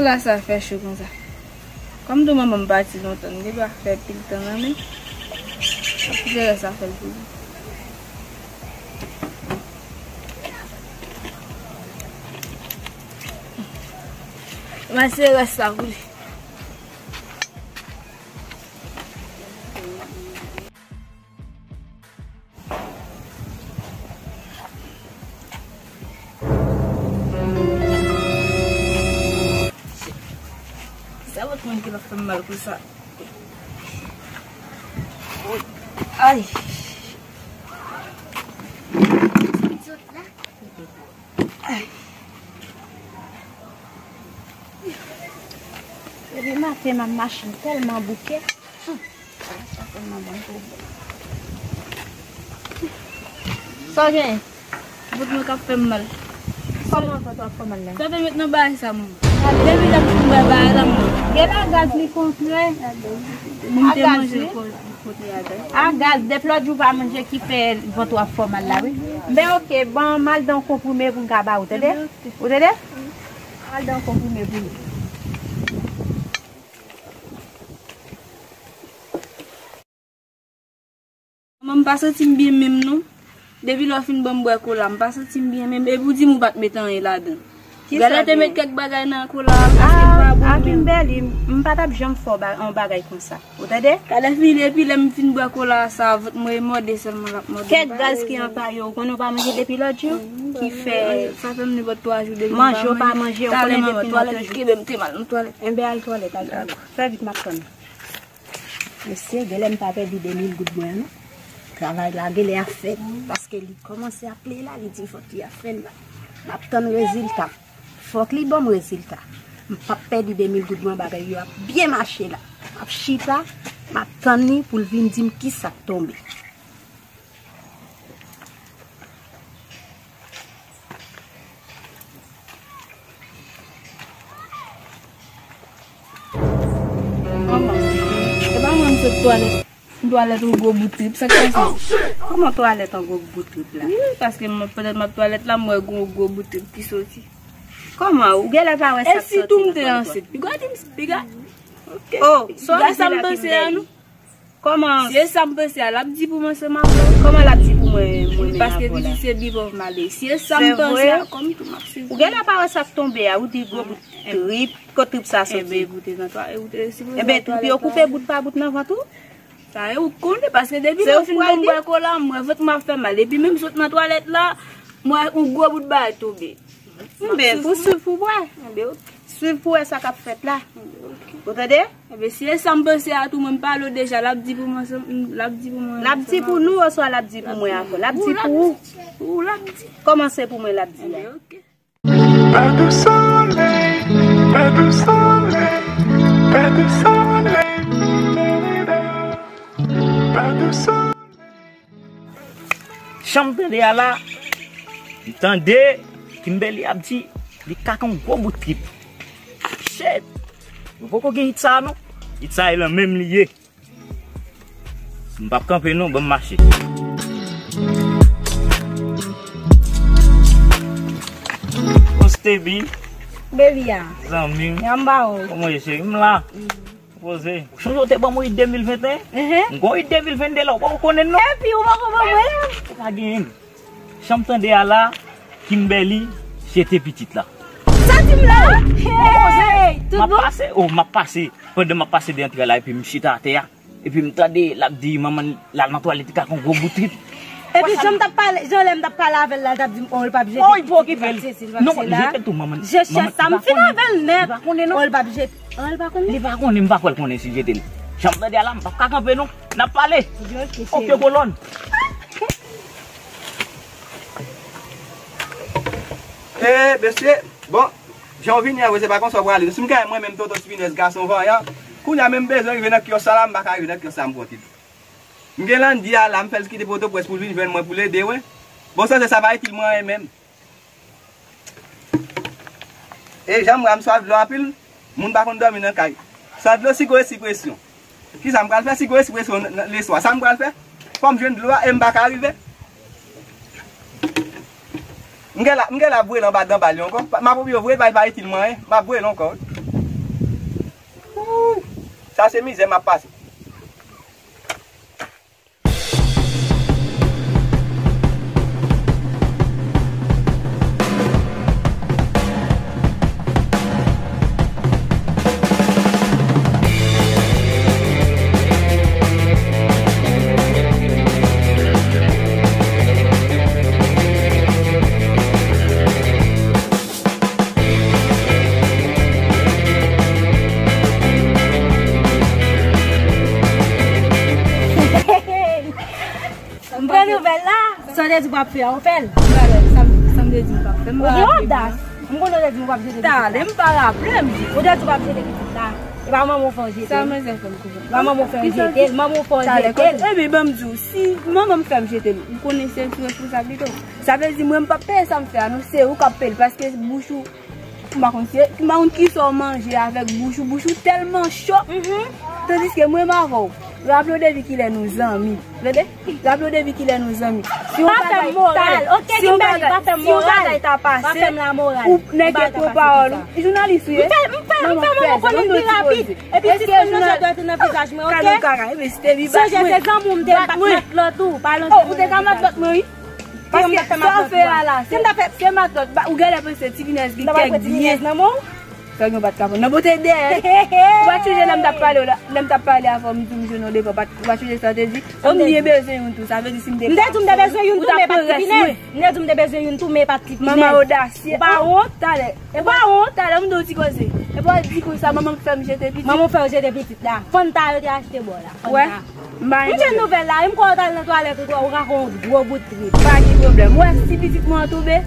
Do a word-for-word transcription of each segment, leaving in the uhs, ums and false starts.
Rès sa fè cho konsa. Kòm tou manman m pati lontan, m gen dwa fè pil tan nan men. Kite rès sa fè l pou li. Mwen se rès sa pou li. Sa lòt mwen ki la fè m mal konsa. Ay. Depi maten m ap mache, m tèlman bouke. Sa w genyen? Vant mwen k ap fè m mal. Kòman vant w ap fè w mal la? Sa te met nan bagay sa, manman. Depi lè m fin bwè bagay la, manman. Gen la gaz li kontre. Mwen te manje kò- A gaz, depi lòt jou pa manje ki fè vant w ap fè w mal la, wi. Men oke, ban m al dan yon konprime pou m ka ba ou, tande? Ou tande? Al dan yon konprime pou nou. Manman, m pa santi m byen menm non. Depi lè w fin ban m bwè kola, m pa santi m byen menm. Epi w di m ou pa t met anyen ladan. Gade, te met kèk bagay nan kola a, paske l pa bon menm. Kimberly, m pa t ap janm fè w ba- yon bagay konsa. Ou tande? Talè fini, epi lè m fin bwè kola a, sa vant mwen e mòde sèlman l ap mòde. Kèk gaz ki anpaye w, konnen w pa manje depi lòt jou, ki fè sa fè m nenpòt twa jou depi m pa manje. Manje w pa manje, ou konnen depi nan twalèt ki kenbe m te mal nan twalèt. Enben al twalèt, al twalèt. Fè vit, m ap tann. Mesye, genlè m pa pèdi de mil goud mwen an non. Travay la genlè ap fèt, paske li kòmanse ap pleye la, li di fòk li ap fè l la. M ap tann rezilta. Fòk li ban m rezilta. M p ap pèdi de mil goud mwen, bagay yo ap byen mache la. M ap chita, m ap tann li pou l vin di m kisa k tonbe. Manman, e pa mwen m sot twalèt. M twalèt yon gwo bout trip, sa k pase? Kòman twalèt yon gwo bout trip la? Wi, paske m, pandan m ap twalèt la, m wè gwo, gwo bout trip ki soti. Kòman? Ou genlè pa wè sa k soti nan twalèt la? E si tou m te ansent? Piga di m, piga. Ok. Oh, piga sa m panse a nou. Kòman? Si e sa m panse a, l ap di pou mwen se m avè w. Kòman l ap di pou mwen, mwen menm avè w la? Paske pitit se bivòv male. Si e sa m panse a, kòm tou m ap swiv. Ou genlè pa wè sa k tonbe a, ou di gwo bout trip, kot trip sa soti? Enben, koute nan twa, e ou te sipoze. Enben, trip yo koupe bout pa bout nan vant ou? Sa e ou k konnen, paske depi lè w fin ban m bwè kola, m wè vant mwen ap fè mal. Epi menm sot nan twalèt la, m wè yon gwo bout bagay tonbe. Enben, pou swiv pou bwè. Enben, ok. Swiv pou wè sa k ap fèt la. Enben, ok. Ou tande? Enben, si e sa m panse a tou, mwen m pale w deja, l ap di pou mwen, l ap di pou mwen. L ap di pou nou, oswa l ap di pou mwen ankò? L ap di pou ou. Ou, l ap di. Kòman se pou mwen l ap di a? Enben, ok. Pè de solèy, pè de solèy, pè de solèy, pè de solèy. Jan m tande a la, m tande Kimberly ap di li ka gen yon gwo bout trip. Shit! Yo poko gen hit sa a non. Hit sa a e lan menm li ye. M p ap kanpe non, ban m mache. Bon, Stevie. Baby a. Zanmi m. Yanba o. Kòman w ye, cheri? M la. Poze. Ou chonje w te ban mwen de mil venteyen? Mhm. M gon de mil vennde la, ou poko konnen non. Epi ou poko ban mwen? Ou pa genyen. Jan m tande a la, Kimberly jete pitit la. Sa di m la? Hey, tout bon? M ap pase, oh, m ap pase. Pandan m ap pase de antre la, epi m chita atè a. Epi m tande l ap di manman l al nan twalèt, li ka gen yon gwo bout trip. Epi jan m t ap pale, jan lè m t ap pale avè l la, l t ap di m, oh, l p ap jete pitit, li p ap sesi, li p ap sela. Non, li jete l tou, manman. Je chèch sa, m fin avè l nèt. Li pa konnen non. Oh, l p ap jete. Oh, li pa konnen? Li pa konnen, m pa kwè l konnen si l jete l. Jan m tande a la, m p ap ka kanpe non. N ap pale. Ok, kolòn. Eh, mesye, bon, jan w vini an, se pa konsa w prale. Si m ka mwen menm, Tonton Spinez, gason vanyan, kounye a menm bezwen rive nan kyòs sa la, m pa ka rive nan kyòs sa, m pran ti. M gen Landy a la, m fè l kite Pòtoprens pou l vin jwenn mwen pou l ede, wi. Bon, sanse sa pa itil mwen anyen menm. E jan m wè a, m swa dlo anpil, moun pa konn dòmi nan kay. San dlo, sigo e sipresyon. Kisa m pral fè, sigo e sipresyon n-, n-, leswa? Sa m pral fè? Fò m jwenn dlo a e m pa ka rive. M gen la, m gen la voye l anba dan bal yo ankò. M ap oblije voye l, pa, pa itil mwen anyen. M ap voye l ankò, wi. Pase mizè m ap pase. M pran nouvèl la. Sa w te di w p ap fè a, ou fè l? M pa wè sa m, sa m te di m p ap fè. M pa raple m. Ou gen odas. M konnen w te di m w p ap jete pitit la. Talè, m pa raple m. Ou te di w p ap jete pitit la. E pa manman w fè w jete l. Sa manzè fè m konprann? Pa manman w fè w jete l. Manman w fè w jete l. Ebyen, ban m di w, si manman m fè m jete l, m konnen se sou responsablite w. Sa vle di, mwen, m p ap peye sa m fè a, non, se ou k ap peye l, paske bouch ou M pa konn si, m pa konn kisa w manje avèk bouch ou. Bouch ou tèlman cho. Tandiske mwen m avè w. Raple w depi kilè nou zanmi. Tande? Raple w depi kilè nou zanmi. Si yon bagay ta, si yon bagay, si yon bagay ta pase, ou nèg gen gwo pawòl ou. Jounalis ou ye? Manman fè zan, ban m di w ti koze. Èske jounalis, kaka, ebyen si te bi bat mwen. Bat mwen. Oh, ou te ka matlòt mwen, wi. Paske sa w fè a la, se, se matlòt. Ou genlè panse Ti Finèz gen kèk byen. Sa gen bat kapon nan bote dèyè. Ou pa t sonje lè m t ap pale w la, lè m t ap pale avè w, m di w m jwenn yon depo, ou pa t sonje sa w te di? Ou m byen bezwen youn tou, sa vle di si m te pa, ou t ap pran rès mwen. M te di w m te bezwen youn tou, men pa t Ti Finèz. Manman odasye. Ou pa wont? Talè. Ou pa wont? Talè, m di w ti koze. Epi w di konsa, manman m fè m jete pitit. Manman w fè w jete pitit la. Fanta yo te achte bò la. Fanta. M jwenn nouvèl la, wi, m kwè w t al nan twalèt ou, ou rakonte yon gwo bout trip. Pa gen pwoblèm. Ou wè, si pitit mwen an tonbe,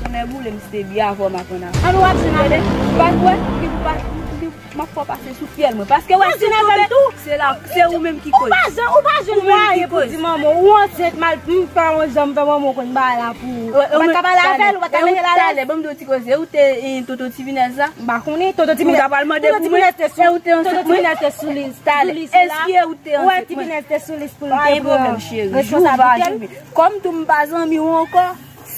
tonnè boule m, si te byen avè w m aprann avè w. An nou ap jwenn avè l. Ou pa t wè, m gen pou pa, m gen, m ap fè w pase sou fyèl mwen. Paske wè, si w tonbe, se la, se ou menm ki koz. Ou pa jan, ou pa jwenn mwayen pou di manman w, ou ansent mal, m pa yon jan m fè manman w konn bagay la pou ou. Ou pa t ka pale avè l, ou pa t ka mete l alèz. Talè, ban m di w ti koze, ou te, eh, tonton Ti Finèz la? M pa konnen, tonton Ti Finèz, tonton Ti Finèz te sou, tonton Ti Finèz te sou lis. Talè, èske ou te ansent mwen? Ou wè Ti Finèz te sou lis pou l te pran responsablite l. Kòm tou m pa zanmi w ankò,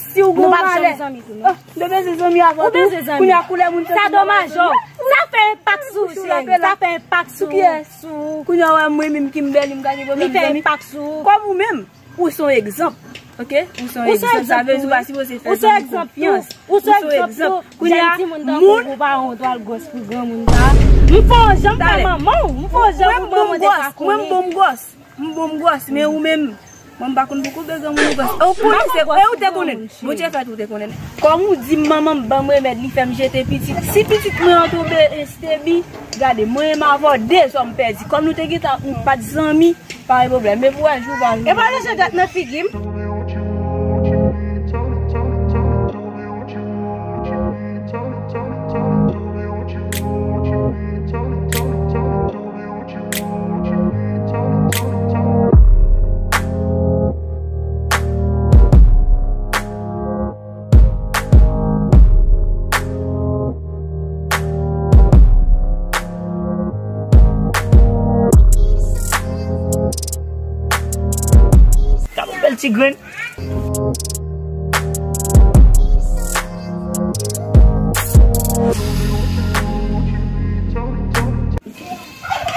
si w gon malè. Nou pa janm zanmi tou, non. Oh, m te bezwen zanmi avè w tou. Ou bezwen zanmi. Kounye a koulè moun santi m pa bezwen zanmi. Sa domaj, oh. Sa fè enpak sou ou, cheri. Sa fè enpak sou ou. Kounye a w wè mwen menm ki m bèl, m ka gen pwoblèm zanmi. Li fè enpak sou ou. Kòm ou menm. Ou se yon egzanp, oke? Ou se yon egzanp, sa vle di ou pa sipoze fè zanmi konfyans. Ou se yon egzanp. Kounye a, moun, ou pa wont w al gwòs pou granmoun sa. M fè w jan m fè manman w, m fè w jan pou granmoun te ka konnen. Mwen m bon gwòs, m bon gwòs, men ou menm, mwen m pa konn poko bè granmoun ou gwòs. Ou konnen se, e ou te konnen. Bondye fè tou ou te konnen. Kòm ou di m manman m ban m remèd, li fè m jete pitit. Si pitit mwen an tonbe, e, Stebi, gade, mwen menm avè w, de zò m pèdi. Kòm nou te gentan, nou pa t zanmi, pa gen pwoblèm. Men pou wè jou pa jou. E pa lanje dwèt nan figi m. Gad yon bèl ti grenn.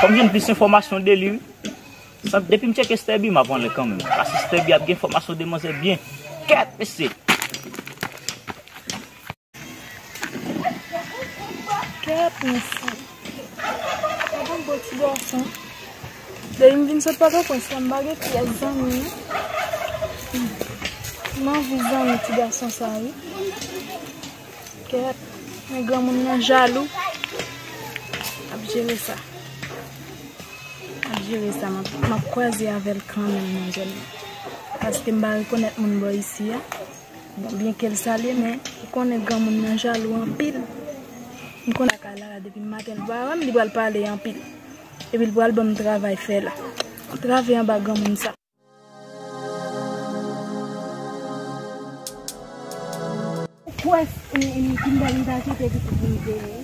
Fò m jwenn plis enfòmasyon de li, wi. San, depi m tcheke Stebi, m ap anlè kanmenm. Paske Stebi ap gen enfòmasyon de manzè byen. Kèt, mesye. Kèt, mesye. Gad yon bon ti gason. Depi m vin sot Pòtoprens la, m pa gen pyès zanmi, non. M anvi zanmi ti gason sa, wi. Kèt, men granmoun nan jalou. Ap jere sa. Ap jere sa, m ap, m ap kwaze avè l kanmenm nan zòn nan. Paske m pa rekonèt moun bò isi a. Bon, byenke l salye, men ou konnen granmoun nan jalou anpil. M konnen lakay la, la, depi maten l pa wè m, li pral pale anpil. Epi l pral ban m travay fè la. Travay anba granmoun sa. Ou kwè, e, e, Kimberly ta jete pitit li te ye?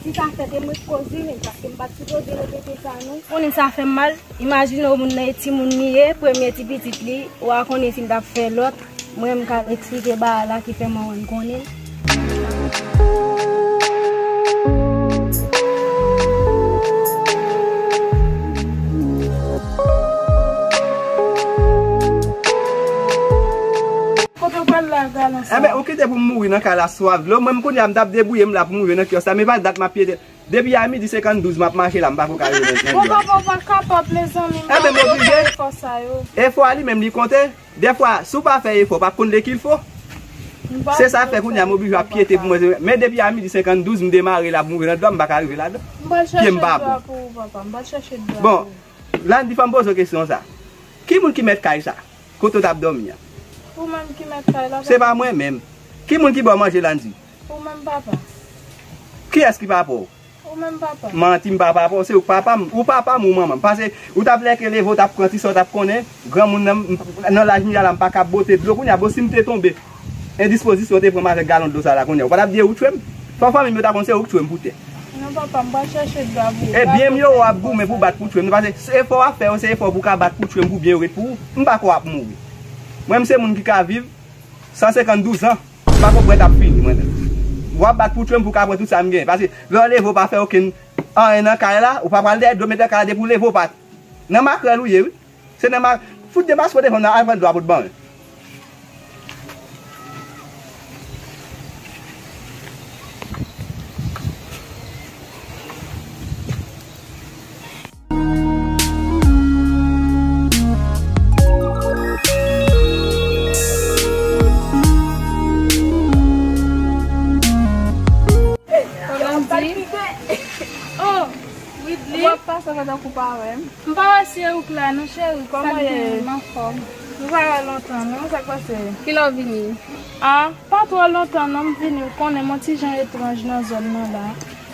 Si sa fèt, e mwen k koz li menm, paske m pa t sipoze repete sa, non. Konnen sa fè m mal. Imajine w, moun nan e timoun li ye, premye ti pitit li, w a konnen si l t ap fè lòt. Mwen, m ka eksplike bagay la ki fè mwen wè m konnen. pou m mouri nan kay la swav dlo. Mwen, m kounye a, m t ap debouye m la pou m rive nan kyòs la. Men pa dat m ap pyete. Depi a midi senkanndouz, m ap mache la, m pa ko ka rive nan, nan Bon, papa, ou pa kapab, mezanmi. M Enben, m pa oblije. Efò sa yo. Efò a li menm, li konte. Dèfwa, si w pa fè efò, w p ap konn lè kilfo. M pa Se sa fè konn kounye a, m oblije ap pyete pou mwen. Men depi a midi senkanndouz, m demare la pou m rive nan dlo a, m pa ka rive ladan. M pral Pye m chèche pa dwa bon. pou ou, papa. M pral chèche dwa Bon, pou ou. Landy, fò m poze w kesyon sa. Ki moun ki mèt kay sa? Kote w t ap dòmi a? Ou menm ki mèt kay la, Se papa. pa mwen menm. Ki moun ki ba w manje, Landy? Ou menm, papa. Kiyès ki papa w? Ou menm, papa. Manti, m pa papa w, se ou k papa m. Ou papa m, ou manman m. Paske ou t ap lèke leve, w t ap pran ti sa w t ap konnen. Granmoun nan, m, nan laj m ye a la, m pa ka bote dlo. Kounye a, bon, si m te tonbe, endispozisyon w te pran m avèk galon dlo sa la, kounye a, ou pa t ap di e ou k tchwe m? Fò fanmi m yo ta konn se ou k tchwe m poutèt. Non, papa, m pral chèche dwa pou ou. E byen m yo w ap goumen pou bat pou tchwe m. Paske se efò w ap fè yo, se efò pou w ka bat pou tchwe m, pou byen yo ret pou ou. M pa kwè w ap mouri. Mwen, m se moun ki ka viv san senkanndouz an. M pa ko prèt ap fini, mwen menm. W ap bat pou tchwe m pou w ka pran tout sa m gen. Paske lè w leve, w pa fè okenn anyen nan kay la, ou pa pral dèyè dlo, men nan kay la, depi w leve, w pa. Nan makrèl ou ye, wi. Se nan ma, Fout de masko devan nan, al pran dlo a pou t ban mwen. Landy. Oh, Widly. W ap pase fè tankou pa wè m. M pa wè si e ou k la non, cheri. Kòman w ye? M anfòm. Nou pa wè lontan non, sa k pase? Kilè w vini? Ah, pa twò lontan non, m vini, ou konnen m on ti jan etranj nan zòn nan la.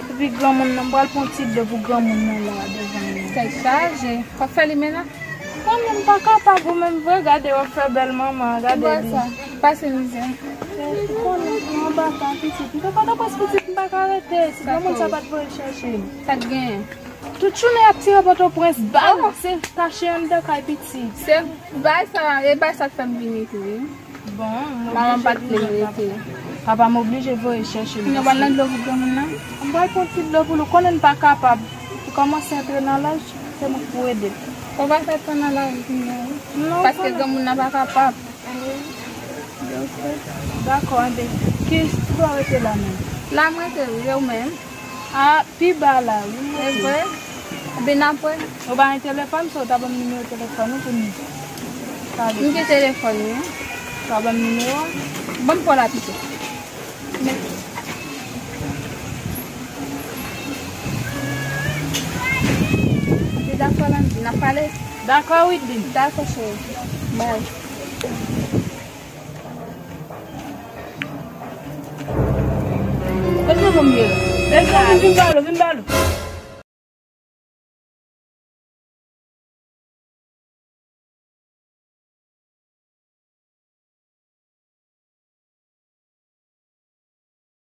Epi granmoun nan, m pral pran ti dlo pou granmoun nan la, devan li. Tèt chaje. W ap fè li menaj? Mwen menm pa kapab, ou menm vre, gade, w ap fè bèl manman, gade li. Pase mizè. Ou konnen, mwen anba tan, pitit. M te pòtoprens, pitit, m pa ka rete. Si granmoun sa pa t voye chèche m. Sa k genyen? Tout jounen y ap tire Pòtoprens, bal, se kache anndan kay, pitit. Se bay sa, e bay sa k fè m vini tou, wi. Bon, m Manman m pa t vle m rete. Papa m oblije voye chèche m. Kounye a w pral nan dlo pou granmoun nan? M pral pran ti dlo pou li, ou konnen m pa kapab. Li kòmanse antre nan laj, se mwen k pou ede l. Ou pa fè tan nan lari kounye a, wi. Non, Paske konnen. granmoun nan pa kapab. Dakò, enben, ki, ki bò w rete la menm? La m rete, wi, e ou menm? Ah, pi ba la, wi. E vre? Ebyen, n ap wè. Ou pa gen telefòn, so w ta ban m nimewo telefòn ou pou nou pale. M gen telefòn ou, wi. Ou ta ban m nimewo a? Ban m pa w la pito. Men. Ou te dakò, Landy, n ap pale? Dakò, Widlin. Dakò, cheri. Bye. Kote manman m ye la? Mezanmi, vin ba l, vin ba l.